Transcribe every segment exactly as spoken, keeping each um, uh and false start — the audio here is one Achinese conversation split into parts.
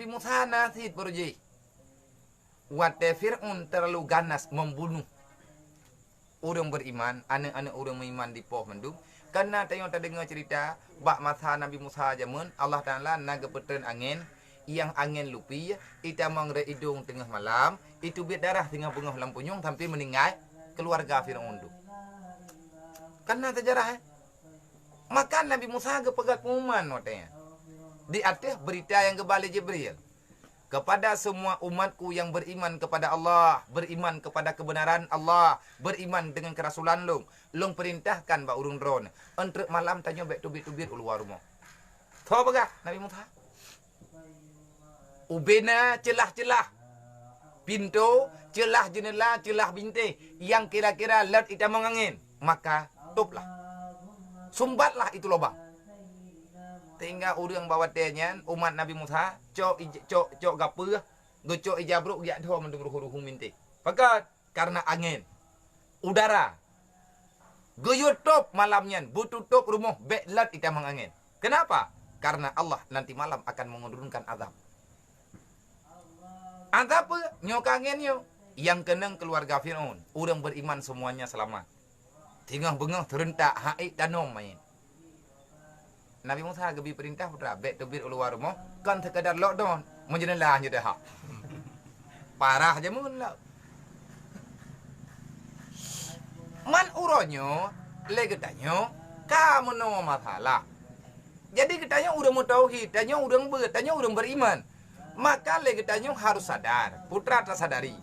Musa na cit beurujih. Watée Fir'aun terlalu ganas membunuh ureuëng beriman, aneuëk-aneuëk ureuëng meuiman dipoh mandum. Karena tanyoe tadeungoe cerita, bak masa Nabi Musa jameun, Allah Taala na geupeutreun angén, nyang angén lupi, itamong ré idong teungoh malam, iteubiet darah teungoh beungoh lam punyueng sampai meuninggai keuluwarga Fir'aun tu. Kan na seujarah, eh? Maka Nabi Musa geupeugah pengumuman watée nyan di ateueh beurita nyang geuba lé Jibril. Kepada semua umatku yang beriman kepada Allah, beriman kepada kebenaran Allah, beriman dengan kerasulan lôn, lôn perintahkan bak ureuëng droeneuh, eunteuk malam tanyoe bék teubiet-teubiet u luwa rumoh. Tho peugah Nabi Musa. Ubena ceulah-ceulah pintoe, ceulah jeunela, ceulah bintéh nyang kira-kira lôt itamong angén, maka tôblah. Sumbatlah itu lubang. Sehingga ureuëng bak watée nyan, umat Nabi Musa, cok ij-, cok, cok gapeuh, geucok ija brok geujak dho mandum ruhu-ruhu mintéh. Pakon? Karena angén. Udara. Geuyue tôb malam nyan, beututôb rumoh bék lôt itamong angén. Kenapa? Karena Allah nanti malam akan menurunkan azab. Azab peue? Nyoe ka angén nyoe. Nyang keunong keuluwarga Fir'aun, ureuëng beriman semuanya selamat. Teungoh beungoh teureuntak, hak ék tanom manyét. Nabi Musa geubi peurintah putra, bék teubiet u luwa rumoh, kon sekadar lockdown, meujeuneulah nyoe teuhah. Parah jameun lom. Man uroe nyoe, lé geutanyoe ka meunoe masalah. Jadi geutanyoe ureuëng meutauhid, tanyoe ureuëng beuet, tanyoe ureuëng beriman. Maka lé geutanyoe harus sadar, putra tasadari,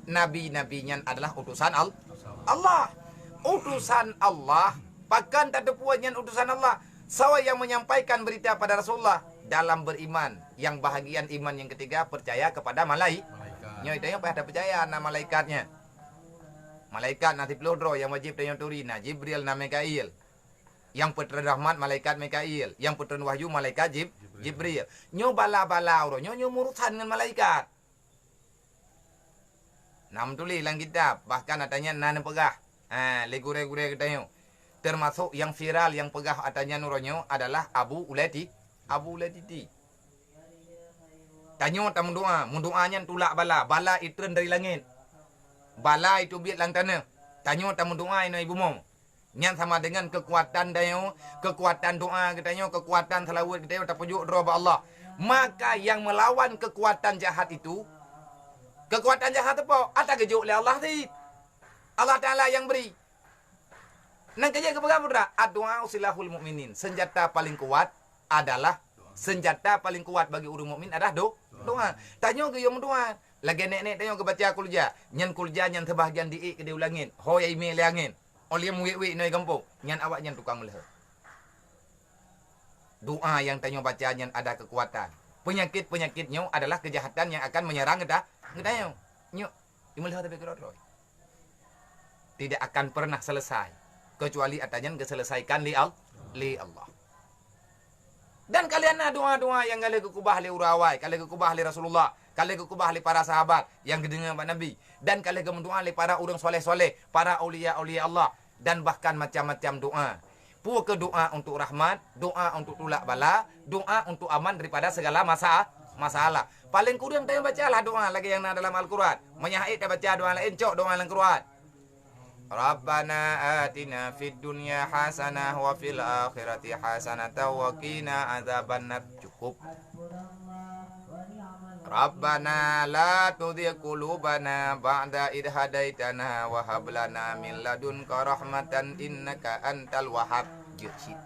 nabi-nabi nyan adalah utusan Al-, Allah. Utusan Allah, pakon tateupeue nyan utusan Allah? Soe nyang menyampaikan berita pada Rasulullah? Dalam beriman, yang bahagian iman yang ketiga percaya kepada malai-, Malaikat. Nyoe tanyoe payah tapeucaya na malaikat nyan. Malaikat na siplôh droe nyang wajéb tanyoe turi, na Jibril, na Mikail. Nyang peutreun rahmat malaikat Mikail, nyang peutreun wahyu malaikat Jib-, Jibril. Jibril. Nyoe bala-bala uroe nyoe, nyoe meurusan ngon malaikat. Na meutuléh lam kitab, bahkan ata nyan na neupeugah, ha, lé gurée-gurée geutanyoe. Teumasok nyang viral nyang peugah ata nyan uroe nyoe adalah Abu Ulai Ti-, Abu Ulai Titi. Tanyoe tameudoá, meudoá nyan tulak bala, bala itreun dari langét. Bala iteubiet lam tanoh. Tanyoe tameudoá inoe bumoe. Nyan sama dengan kekuatan tanyoe, kekuatan doa geutanyoe, kekuatan seulaweuet geutanyoe tapeujok droe bak Allah. Maka nyang meulawan kekuatan jahat itu, kekuatan jahat teupok, ata geujok lé Allah cit. Allah Taala nyang bri. Nang keujeuet geupeugah putra, "Ad-du'a silahul mu'minin." Senjata paling kuat adalah, senjata paling kuat bagi ureuëng mukmin adalah do-, doa. Tanyoe geuyue meudoa. Lagée nek-nek tanyoe geubaca kulja. Nyan kulja nyan seubahagian diék keudéh u langét. Ho nyang imé lé angén. Óh lheueh meuwék-wék inoe gampông. Nyan awaknyan tukang meuleuhe. Doa nyang tanyoe baca nyan ada kekuatan. Penyakit-penyakit nyoe adalah kejahatan yang akan menyerang geuta-, geutanyoe. Nyoe, imeuleuhe tapi keudroe-droe. Tidak akan pernah selesai kecuali ata nyan geuselesaikan lé Al-, lé Allah. Dan ka lheueh na doa-doa nyang ka lheueh geukeubah lé ureuëng awai, ka lheueh geukeubah lé Rasulullah, ka lheueh geukeubah lé para sahabat nyang geudeungoe bak Nabi, dan ka lheueh geumeudoa lé para ureuëng soleh-soleh, para aulia-aulia Allah, dan bahkan macam-macam doa. Peue keu doa untuk rahmat, doa untuk tulak bala, doa untuk aman daripada segala masa-, masalah. Paling kureueng tanyoe bacalah doa lagée nyang na dalam Al-Quran. Meunyo hana tabaca doa laén, cok doa lam Quran. Rabbana atina fid dunya hasanah wa fil akhirati hasanatan wa qina adzabannar. Cukup. Rabbana la tuzigh qulubana ba'da idh hadaitana wa hab lana min ladunka rahmatan innaka antal wahhab. Jeuet cit.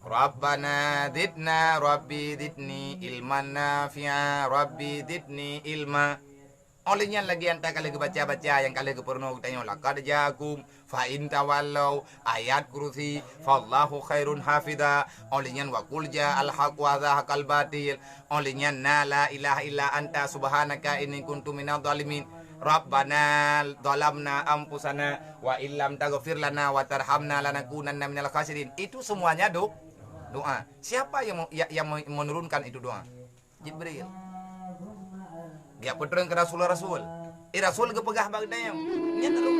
Rabbana zidna, Rabbi zidni ilman nafi'a, Rabbi zidni ilma. Óh lheueh nyan lagée nyang ka lheueh geubaca-baca nyang ka lheueh geupeurunoe geutanyoe, laqad ja'akum, fa in tawallau, ayat kursi, fallahu khairun hafiza. Óh lheueh nyan wa qul ja'al haqq wa zahaqal batil. Óh lheueh nyan na la ilaha illa anta subhanaka inni kuntu minadh dhalimin. Rabbana zalamna anfusana wa illam taghfir lana wa tarhamna lanakunanna minal khasirin. Itu semuanya do-, doa. Siapa yang, yang, yang menurunkan itu doa? Jibril. Geujak peutreun keu rasul-rasul. Eh, rasul geupeugah bak geutanyoe. Nyan lalu